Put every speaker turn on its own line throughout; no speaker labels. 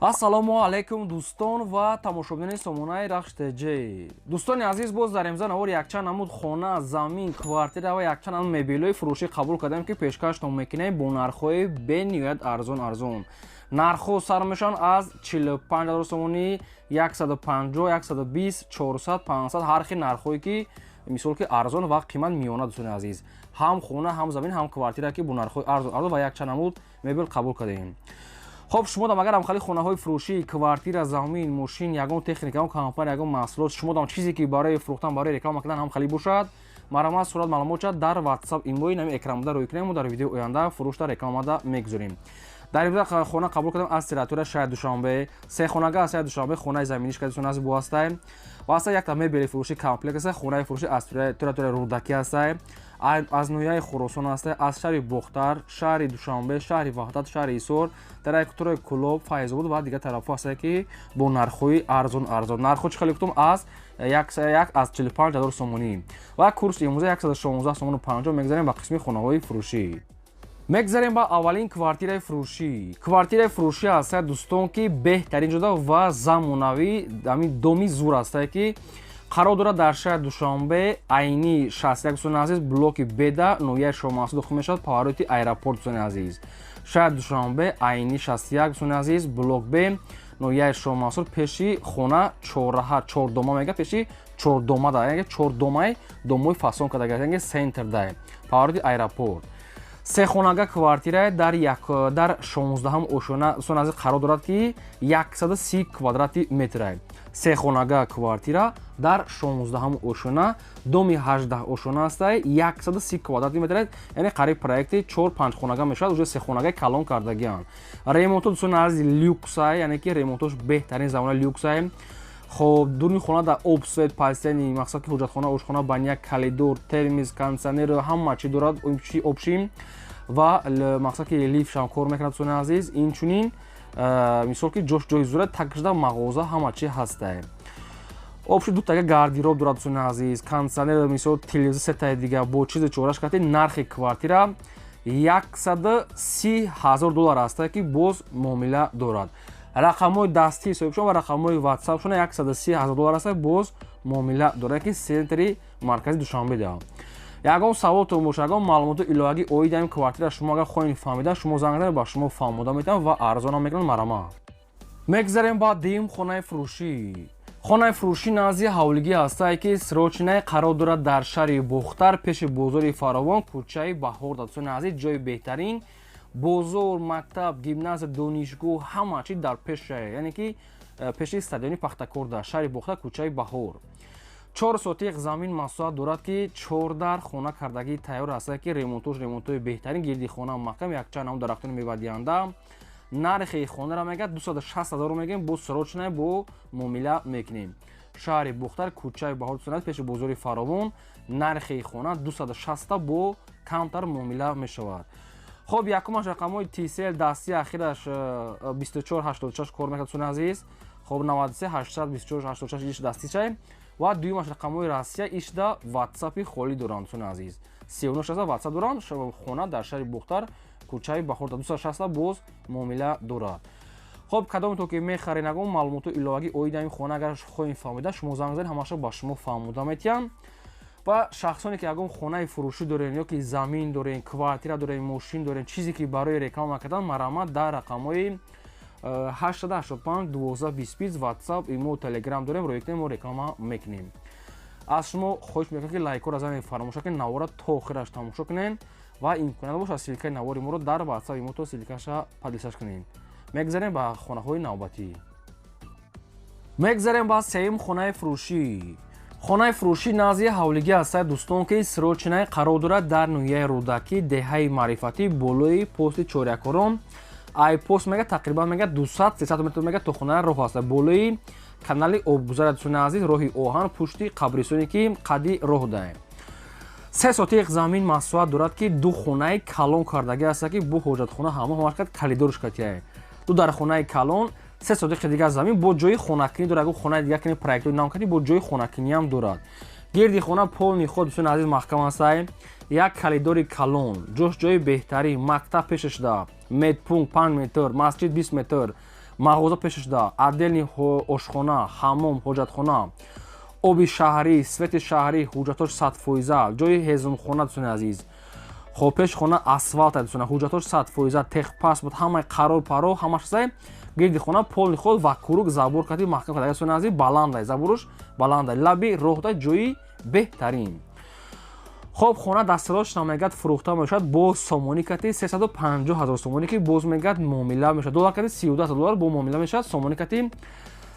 Ассалому алайкум, дӯстон ва тамошобинони сомонаи Рахш ТЖ. Дӯстони азиз, боз дар имза навор якчанд намуд хона, замин, квартира ва якчанд намуд мебелҳои фурӯшӣ қабул кардем, ки пешкаштон мекунем бо нархҳои бениҳоят арзон арзон. Нархҳо сар мешаванд аз 45 ҳазор сомонӣ, 150, 120, 400, 500, ҳар хел нархҳое ки, мисол ки, арзон ва қимат миёна. Дӯстони азиз, ҳам хона, ҳам замин, ҳам квартира, ки бо нархҳои арзон арзон ва якчанд намуд мебел қабул кардем. Хоб, шумо дам агар ҳамхали хонаҳои фурӯшӣ, квартира, замин, мошин, ягон техника, ягон компания, ягон маҳсулот, шумо дам чизе ки барои фурӯхтан, барои реклама кардан ҳамхалӣ бошад, марҳамат, сурат, маълумотша дар WhatsApp, имои нами экранбуда рӯй кунем, мо дар видеои оянда фурӯшта, рекламада мегузорем. Дар ибтидо хона қабул кардем аз территория шаҳри Душанбе, се хонага аз шаҳри Душанбе, хонаи заминиш кардисон аз бу ҳастай ва аста якта мебели фурӯши комплекс аста, хонаи фурӯши аз территория Рӯдакӣ ҳастай, аз ноҳияи Хуросон ҳастай, аз шаҳри Бохтар, шаҳри Душанбе, шаҳри Ваҳдат, шаҳри Ҳисор, территорияи Кӯлоб, Файзобод ва дигар тарафҳо ҳастай, ки бо нархҳои арзон арзон. Нархҳо чӣ хеле гуфтум? Аз як аз 45 ҳазор сомонӣ ва курси имрӯза 116 сомону 50. Мегзарем ба қисми хонаҳои фурӯшӣ. Мегзарем ба аввалин квартираи фурӯшӣ. Квартираи фурӯшӣ ҳастае, дӯстон, ки беҳтарин ҷода ва замонавӣ, ҳамин доми зур ҳастае, ки қарор дорад дар шаҳри Душанбе, Айни 61, дӯстони азиз, блоки беда, ноҳияи Шоҳмансур дохил мешавад, повороти аэропорт. Дӯстони азиз, шаҳри Душанбе, Айни 61, дӯстони азиз, блок Б, ноҳияи Шоҳмансур, пеши хона чорраҳа, чордома мега, пеши чордома да, яъне чордомаи домои фасон карда, яъне центр да, повороти аэропорт. Сехонага квартира дар як дар 16-ҳам ошёна, дӯстони азиз, қарор дорад, ки 130 квадрати метра. Сехонага квартира дар 16-ҳам ошёна, доми 18 ошёна ҳастай, 130 квадрати метр, яъне қариб проекти чор панҷ хонага мешавад, уже сехонагаи калон кардагианд. Ремонто, дӯстони азиз, люксай, яъне ки ремонтош беҳтарин замона, люксай. Хоб, дуруни хона дар об, свет, постельный, мақсад ки ҳоҷатхона, ошхона, баня, коридор, термиз, кондитсионер, ҳама чи дорад, общий ва мақсад ки лифтшам кор мекунад. Дӯстони азиз, инчунин, мисол ки ҷош ҷои зура, такшда мағоза, ҳама чи ҳастае. Общий дутага гардероб дорад, дӯстони азиз, кондитсионер, мисол, телевизор сетаи дига бо чизи чораш карди. Нархи квартира 130 ҳазор доллар ҳастае, ки боз муомила дорад. Рақамҳои дастии соҳибшон ва рақамҳои ватсапшон. 130 ҳазор доллар ҳастае, боз муомила дорад, ки центри маркази Душанбе да. Ягон саволтон бошад, ягон маълумоти иловагӣ оид ин квартира шумо агар хоҳед фаҳмидан, шумо занг занед, ба шумо фаҳмода метавонам ва арзонам мекунам. Марама, мегзарем ба дуюм хонаи фурӯшӣ. Хонаи фурӯшӣ назди ҳавлигӣ ҳастае, ки срочный қарор дорад дар шаҳри Бохтар, пеши бозори Фаровон, кӯчаи Баҳор. Дӯстони азиз, ҷои беҳтарин, бозор, мактаб, гимназия, донишгоҳ, ҳама чи дар пеша, яъне ки пеши стадиони Пахтакор, дар шаҳри Бохтар, кӯчаи Баҳор. 4 сотиқ замин масоҳат дорад, ки чордар хона кардагӣ тайёр ҳастад, ки ремонтош ремонтҳои беҳтарин, гирди хона маҳкам, якчанд намуд дарахтони мевадиҳанда. Нархи хонаро мегӯяд 260 ҳазор мегӯем, бо срочный бо муомила мекунем. Шаҳри Бохтар, кӯчаи Баҳор, пеши бозори Фаровон. Нархи хона 260, бо камтар муомила мешавад. Хоб, якумаш рақамҳои Tcell дасти, ахираш 2486 кор мекард, дӯстони азиз. Хоб, 93 824 86 иш дастичай ва дуюмаш рақамҳои Россия, ишда ватсапи холӣ доранд, дӯстони азиз, 39 ватсап доранд. Хона дар шаҳри Бохтар, кӯчаи Баҳор, 260, боз муомила дорад. Хоб, кадомето ки мехаред, ягон маълумоту иловагӣ оид ин хона агар хоҳем фаҳмида, шумо занг занед, ҳамаша ба шумо фаҳмода метиҳанд. Ва шахсоне ки ягон хонаи фурӯшӣ дорен ё ки замин дорен, квартира дорен, мошин дорен, чизе ки барои реклама кардан, марҳамат, дар рақамҳои 885 12 20 WhatsApp, имо, Telegram дорем, рӯй кунем, мо реклама мекунем. Аз шумо хоҳиш мекунем, ки лайкҳоро занед, фаромӯш накунед, навора то охираш тамошо кунед ва имконият бошад, ссылкаи навори моро дар WhatsApp имо то ссылкаша поделиться кунед. Мегзарем ба хонаҳои навбатӣ. Мегзарем ба сеюм хонаи фурӯшӣ. Хонаи фурӯшӣ назди ҳавлигӣ ҳастад, дӯстон, ки срочный қарор дорад дар ноҳияи Рӯдакӣ, деҳаи Маърифатӣ, болои пости чорякорон. Ай пост мега тақрибан мега 200 300 метр мега то хона роҳ аст, болои канали обгузар, дӯстони азиз, роҳи оҳан, пушти қабристоне ки қади роҳ даем. 3 сотиқ замин масоҳат дорад, ки ду хонаи калон кардагӣ аст, ки бо ҳоҷатхона, ҳама ҳамаш кард, коридорш катияе, ду дар хонаи калон, 3 сотиқи дигар замин бо ҷои хонакунӣ дорад. Агар хонаи дигар кунӣ, проектҳои нав кардӣ, бо ҷои хонакуниам дорад. Гирди хона полный худ, дӯстони азиз, маҳкам астай, як коридори калон, ҷош ҷои беҳтарин, мактаб пеша шуда, медпункт 5 метр, масҷид 20 метр. Мағоза пешашда, отдельный ошхона, ҳаммом, ҳоҷатхона, оби шаҳрӣ, свети шаҳрӣ, ҳуҷҷатош 100%, ҷои ҳезумхона, дӯстони азиз. Хоб, пеши хона асфалт, дӯстона, ҳуҷҷатош 100%, техпаспорт, ҳамаи қарор паро ҳамаш ҳастай. Гирди хона полный худ вокруг забор кати маҳкам карда, дӯстони азиз, баландай, заборуш баландай, лаби роҳда, ҷои беҳтарин. Хоб, хона дастрош мегад фурӯхта мешавад бо сомонӣ кати 350 ҳазор сомонӣ, ки боз мегад муомила мешавад. Доллар кати 32 ҳазор доллар бо муомила мешавад. Сомонӣ кати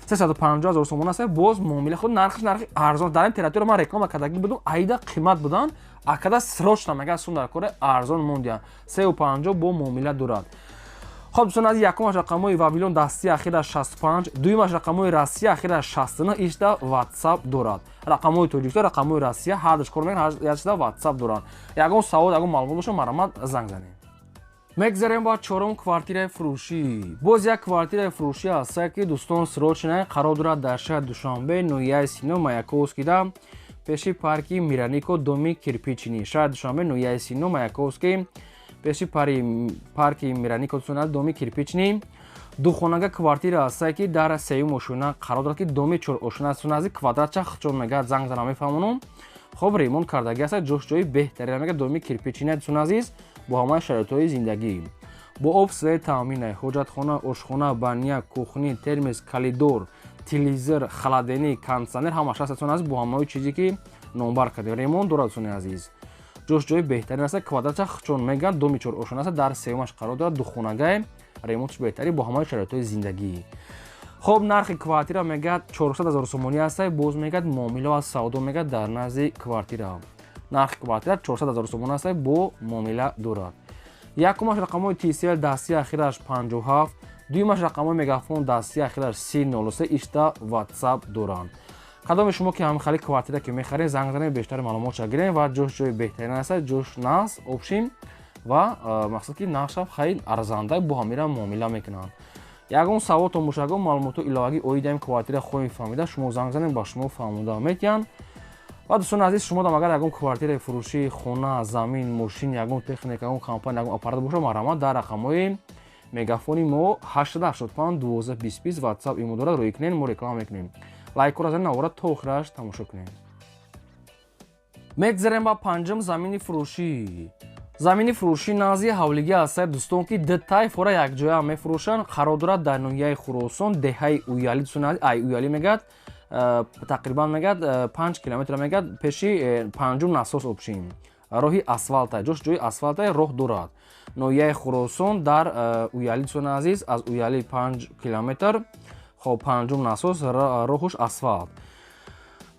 350 ҳазор сомон аст, боз муомила. Худ нархаш нархи арзон. Дар ин территория ман реклама кардагӣ будум, аида қимат будан, акада срочно мегад сум дар кори, арзон мондиян, 350 бо муомила дорад. Хоб, дӯстон азиз, якумаш рақамҳои Вавилон, дастии ахираш 65, дуюмаш рақамҳои Россия, ахираш 69, ишда Ватсап дорад. Рақамҳои Тоҷикистон, рақамҳои Россия ҳардуш кор мекунад, якшда Ватсап доранд. Ягон савол, ягон маълумот боша, марҳамат, занг занед. Мегзарем ба чорум квартираи фурӯшӣ. Боз як квартираи фурӯшӣ ҳаста, ки, дӯстон, срочно қарор дорад дар шаҳри Душанбе, ноҳияи Сино, Маяковскида, пеши парки Миранико, доми кирпичный. Шаҳри Душанбе, ноҳияи Сино, Маяковский, пеши парки Миранико, доми кирпичный, духонага квартира ҳастае, ки дар сеюм ошёна қарор дорад, ки доми чор ошёна аст. Наздик квадратча чон мегӯяд, занг зана мефаҳмонум. Хоб, ремонт кардагӣ аст, ҷош ҷои беҳтарина, мегӯяд, доми кирпичный, дӯстони азиз, бо ҳамаи шароитҳои зиндагӣ, бо об, свет таъмина, ҳоҷатхона, ошхона, баня, кухня, термос, коридор, телевизор, холодильник, кондитсионер, ҳамаш аст, дӯстони азиз, бо ҳамаи чизе ки номбар кардем. Ремонт дорад, дӯстони азиз, ҷош ҷои беҳтарин аст. Квадратча чон мегӯянд, доми чор ошёна аст, дар сеюмаш қарор дорад, духонагае, ремонтш беҳтарин, бо ҳамаи шароитҳои зиндагӣ. Хоб, нархи квартира мегӯяд 400 ҳазор сомонӣ аст, боз мегӯяд муомила ва савдо мегӯяд дар назди квартира. Нархи квартира 400 ҳазор сомонӣ аст, бо муомила дорад. Якумаш рақамҳои Тисел, дастии ахираш 57, дуюмаш рақамҳои Мегафон, дастии ахираш 3003, ишта Ватсап доранд. Кадоме шумо ки ҳамихали квартира ки мехаред, занг занед, бештари маълумотша гирем. Ва ҷош ҷои беҳтарин аст, ҷош нас общим ва мақсад ки нархшам хеле арзанда, бо ҳамира муомила мекунанд. Ягон саволтон боша, ягон маълумотҳо иловагӣ оиди ҳамин квартира хоҳем фаҳмида, шумо занг занед, ба шумо фаҳмода метиҳанд. Ва, дӯстони азиз, шумодам агар ягон квартираи фурӯшӣ, хона, замин, мошин, ягон техника, ягон компания, ягон аппарат боша, марҳамат, дар рақамҳои Мегафони мо 885 12 20 Ватсап имо дорад, рӯй кунед, мо реклама мекунем. Лайкора занед, навора то охираш тамошо кунед. Мегзарем ба панҷум замини фурӯшӣ. Замини фурӯшӣ назди ҳавлигӣ ҳастад, дӯстон, ки дитаи фора якҷоя мефурӯшанд. Қарор дорад дар ноҳияи Хуросон, деҳаи Уялӣ, дӯстони азиз. Ай Уялӣ мегӯяд, тақрибан мегӯяд 5 километр, мегӯяд пеши панҷум насос общин, роҳи асфалта, ҷош ҷои асфалта, роҳ дорад. Ноҳияи Хуросон, дар Уялӣ, дӯстони азиз, аз Уялӣ 5 километр. Хоб, панҷум насос, роҳуш асфалт.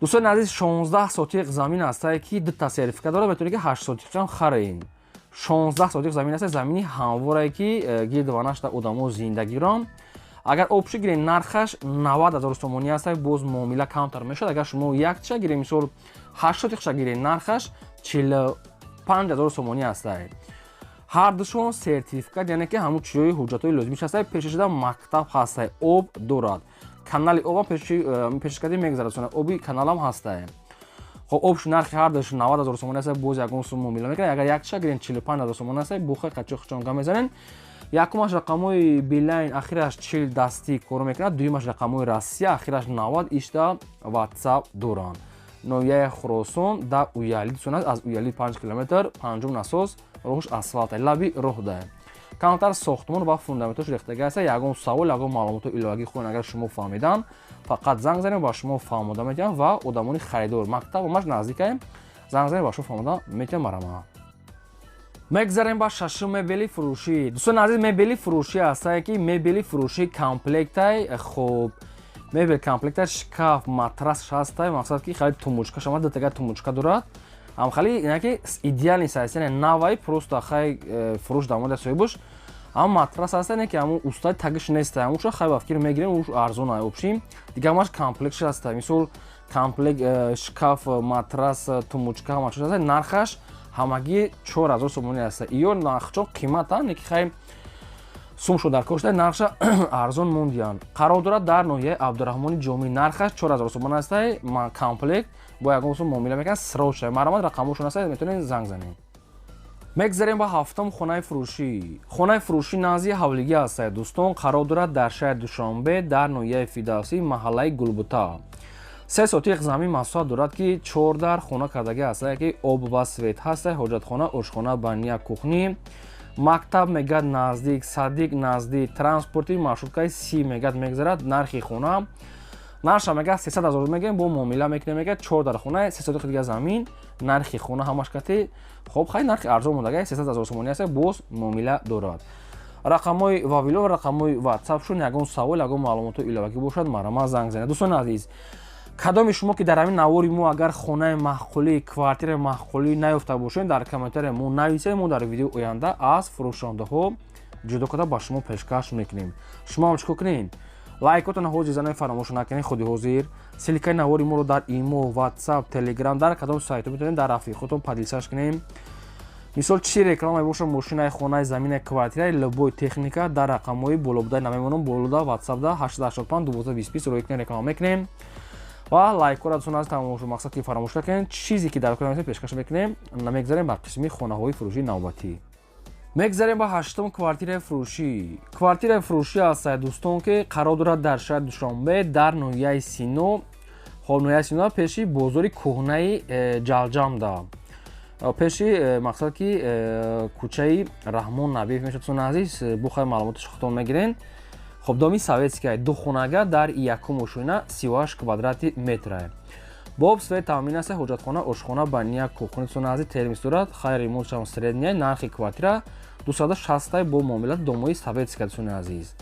Дӯстони азиз, 16 сотиқ замин ҳастае, ки дута сертификат дорад, метавонед ки 8 сотиқам харед. 16 сотиқ замин аст, замини ҳамворае, ки гирду ванашда одамо зиндагирон. Агар общий гирем, нархаш 90 ҳазор сомонӣ аст, боз муомила камтар мешавад. Агар шумо якча гирем, мисол 8 сотиқша гирем, нархаш 45 ҳазор сомонӣ аст. Ҳардушон сертификат, яъне ки ҳамун чизҳои ҳуҷҷатҳои лозимиш ҳаста. Пешашида мактаб ҳаста, об дорад, канали обам пешкади мегузарад, оби каналам ҳаста. Хоб, об нархи ҳардуш 90 ҳазор сомонӣ аст, боз ягон сум муомила мекунад. Агар якча гирем, 45 ҳазор сомонӣ аст. Бухай қачо хучонга мезанен. Якумаш рақамҳои Билайн, ахираш 40 дастӣ кор мекунад, дуюмаш рақамҳои Россия, ахираш 90, ишта Ватсап доранд. Ноҳияи Хуросон, да Уяли, дӯстон, аз Уяли 5 километр, панҷум насос, роҳуш асфалта, лаби роҳ да. Камтар сохтмон ва фундаментош рехтага аст. Ягон савол, ягон маълумотҳои иловагӣ хоҳед агар шумо фаҳмидан, фақат занг занед, ба шумо фаҳмода метиҳам. Ва одамони харидор, мактаб омаш наздикаем, занг занед, ба шумо фаҳмода метиҳам, марҳамат. Мегзарем ба шашум мебели фурӯшӣ. Дӯстони азиз, мебели фурӯшӣ ҳастае, ки мебели фурӯшӣ комплектай. Хоб, мебел комплектай, шкаф, матрас ҳастай, мақсад ки хеле тумучка шама, дутага тумучка дорад, ам хали инаки идеальный состояние, навай, просто хай фурӯш дамода соҳибуш. Ам матрас ҳаста, не ки ҳамун устаи тагиш неста, ҳамуша хай ба фикр мегирем, уш арзон общим. Дига ҳамаш комплектш ҳаста, мисол комплект шкаф, матрас, тумучка, ҳама чиз ҳаста. Нархаш ҳамагӣ 4000 сомонӣ аста. Иё нархчо қимата, не ки хай сум шуд дар кошта, нархша арзон мондиянд. Қарор дорад дар ноҳияи Абдураҳмони Ҷомӣ, нархаш 4000 сомон аста, комплект, бо ягон сум муомила мекунад. Срочно марҳамат, рақамошон аста, метавонед занг занед. Мегзарем ба ҳафтум хонаи фурӯшӣ. Хонаи фурӯшӣ назди ҳавлигӣ ҳастад, дӯстон, қарор дорад дар шаҳри Душанбе, дар ноҳияи Фирдавсӣ, маҳаллаи Гулбута. 3 сотиқ замин масоҳат дорад, ки 4 дар хона кардагӣ ҳастад, ки об ва свет ҳастад, ҳоҷатхона, ошхона, баня, кухня. Мактаб мегӯяд наздик, садик наздик, транспорти маршруткаи 30 мегӯяд мегзарад. Нархи хона нарша мегӯяд 300 ҳазор мегӯем, бо муомила мекунем, мегӯяд 4 дар хона, 3 сотиқ дига замин, нархи хона ҳамаш кати. Хоб, хай, нархи арзон мондага, 300 ҳазор сомонӣ аст, боз муомила дорад. Рақамҳои вавило ва рақамҳои ватсап шун, ягон савол, ягон маълумотҳои иловагӣ бошад, марҳамат, занг занед. Дӯстони азиз, кадоми шумо ки дар ҳамин навори мо агар хонаи маъқулӣ, квартираи маъқулӣ наёфта бошед, дар комментария мо нависед, мо дар видеои оянда аз фурӯшондаҳо ҷудо карда ба шумо пешкаш мекунем. Шумо ҳам чӣ кор кунед? Лайкотона ҳозир занед, фаромӯш накунед. Худи ҳозир ссылкаи навори моро дар имо, ватсап, телеграм, дар кадом сайтҳо метавонед дар рафиқотон поделиться кунем. Мисол, чӣ реклама боша, мошинаи, хонаи, заминаи, квартираи, любой техника, дар рақамҳои болобудаи намемонам, болода ватсапда 885 12 20 рӯй кунем, реклама мекунем ва лайкҳоро, дӯстон аз тамошо, мақсад ки фаромӯш накунед, чизе ки дар кор пешкаш мекунем. Намегзарем ба қисми хонаҳои фурӯшии навбатӣ. Мегзарем ба ҳаштум квартираи фурӯшӣ. Квартираи фурӯшӣ ҳастад, дӯстон, ки қарор дорад дар шаҳри Душанбе, дар ноҳияи Сино. Хоб, ноҳияи Сино, пеши бозори кӯҳнаи Ҷалҷамда, пеши мақсад ки кӯчаи Раҳмон Набиев мешавад. Дӯстони азиз, бухай маълумоташ худтон мегирен. Хоб, доми советская, духонага, дар якум ошёна, 38 квадрати метра, бо об, свет таъмин аст, ҳоҷатхона, ошхона, баня, кухня. Дӯстони азиз, термис дорад, хайр, ремонтшам средняя. Нархи квартира 260, бо муомилат, домои советская, дӯстони азиз.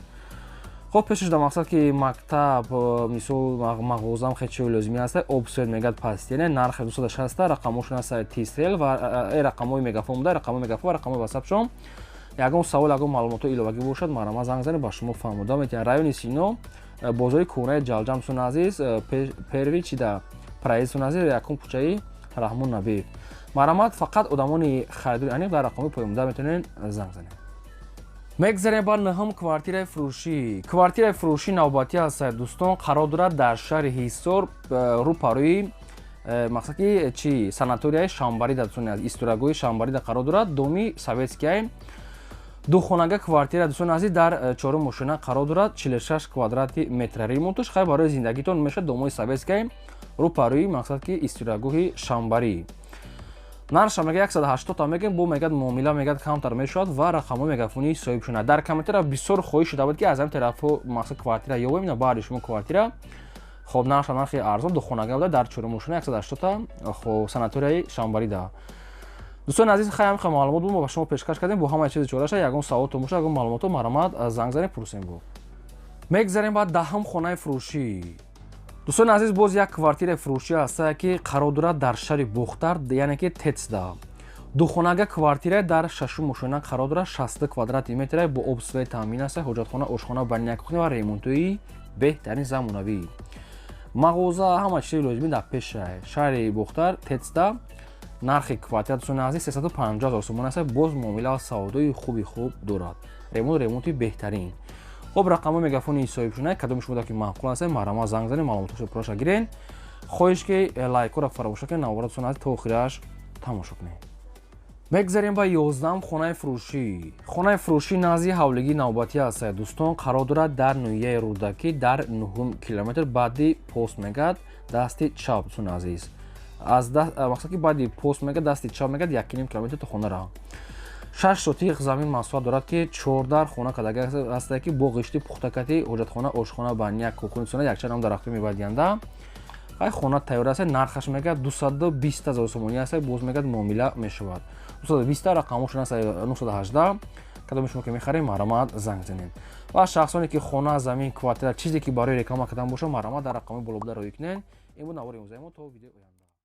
Хоб, пешаш дар мақсад ки мактаб, мисол, мағозам, хеле чиҳои лозимӣ аст, об, свет мегӯяд постоянно. Нархи 260, рақамҳошон аст Тисел ва рақамҳои мегафон буда, рақамҳои мегафон ва рақамҳои ватсапшон. Ягон савол, ягон маълумотҳои иловагӣ бошад, марҳамат, занг занед, ба шумо фаҳмода метавонад. Райони Сино, бозори кӯҳнаи Ҷалҷам, дӯстони азиз, первый чида проезд, дӯстони азиз, якум кӯчаи Раҳмон Набиев. Марҳамат, фақат одамони харидори аниқ дар рақамҳои поёнбуда метавонед занг занед. Мегзарем ба нӯҳум квартираи фурӯшӣ. Квартираи фурӯшӣ навбатӣ ҳастад, дӯстон, қарор дорад дар шаҳри Ҳисор, рӯпарӯи мақсад ки чи санаторияи Шамбарида, дӯстони азиз, истироҳатгоҳи Шамбарида қарор дорад. Доми советская, духонага квартира, дӯстони азиз, дар чорум ошёна қарор дорад, 46 квадрати метра. Ремонташ хай барои зиндагитон мешавад. Домои советская, рӯпарӯи мақсад ки истироҳатгоҳи Шамбарӣ. Нарша мега 180 мегем, бо мегӯяд муомила мегӯяд камтар мешавад ва рақамҳои мегафонии соҳиб шунад. Дар комментария бисёр хоҳиш шуда буд, ки аз ҳамин тарафҳо мақсад квартира ёбем, ина баъди шумо квартира. Хоб, нарша нархи арзон, духонага буда, дар чорум ошёна, 180, хоб, санаторияи Шамбарида. Дӯстони азиз, хай, ҳамин маълумот буд, мо ба шумо пешкаш кардем бо ҳамаи чизи чораша. Ягон саволтон боша, ягон маълумотҳо, марҳамат, занг занем, пурсем. Бо мегзарем ба 10-ум хонаи фурӯшӣ. Дӯстони азиз, боз як квартираи фурӯшӣ ҳастае, ки қарор дорад дар шаҳри Бохтар, яъне ки Тецда. Духонага квартира дар шашум ошёна қарор дорад, 60 квадрати метра, бо об, свет таъмин аст, ҳоҷатхона, ошхона, баня, кухня ва ремонтҳои беҳтарин замонавӣ, мағоза, ҳама чизи лозимӣ дар пеша. Шаҳри Бохтар, Тецда. Нархи квартира, дӯстони азиз, 350 ҳазор сомон аст, боз муомила ва савдои хуби хуб дорад. Ремонт, ремонти беҳтарин. Хоб, рақамҳои мегафони соҳибшуна, кадоми шумо ки маъқул аст, марҳамат, занг занед, маълумоташро пурраша гирен. Хоҳиш ки лайкҳоро фаромӯш накунед, навора, дӯстони азиз, то охираш тамошо кунед. Мегзарем ба 11-ум хонаи фурӯшӣ. Хонаи фурӯшӣ назди ҳавлигии навбатӣ аст, дӯстон, қарор дорад дар ноҳияи Рӯдакӣ, дар нуҳум километр, баъди пост мегӯяд дасти чап. Дӯстони азиз, аз мақсад ки баъди пост мегӯяд дасти чап, мегӯяд 1,5 километр то хона ра. 6 сотиқ замин масоҳат дорад, ки 14 хона кардага ҳастае, ки бо ғишти пухтакати, ҳоҷатхона, ошхона, баня, кухня, сона, якчанд ам дарахтҳои мевадиҳанда. Ай, хона тайёр аст. Нархаш мегӯяд 220 ҳазор сомонӣ аст, боз мегӯяд муомила мешавад. 220, рақамҳошон аст 918. Кадоми шумо ки мехарем, марҳамат, занг занед. Ва шахсоне ки хона, замин, квартира, чизе ки барои реклама кардан бошад, марҳамат, дар рақамҳои болобуда роҳӣ кунед. Ин буд навори имрӯзаи мо. То видеои оянда.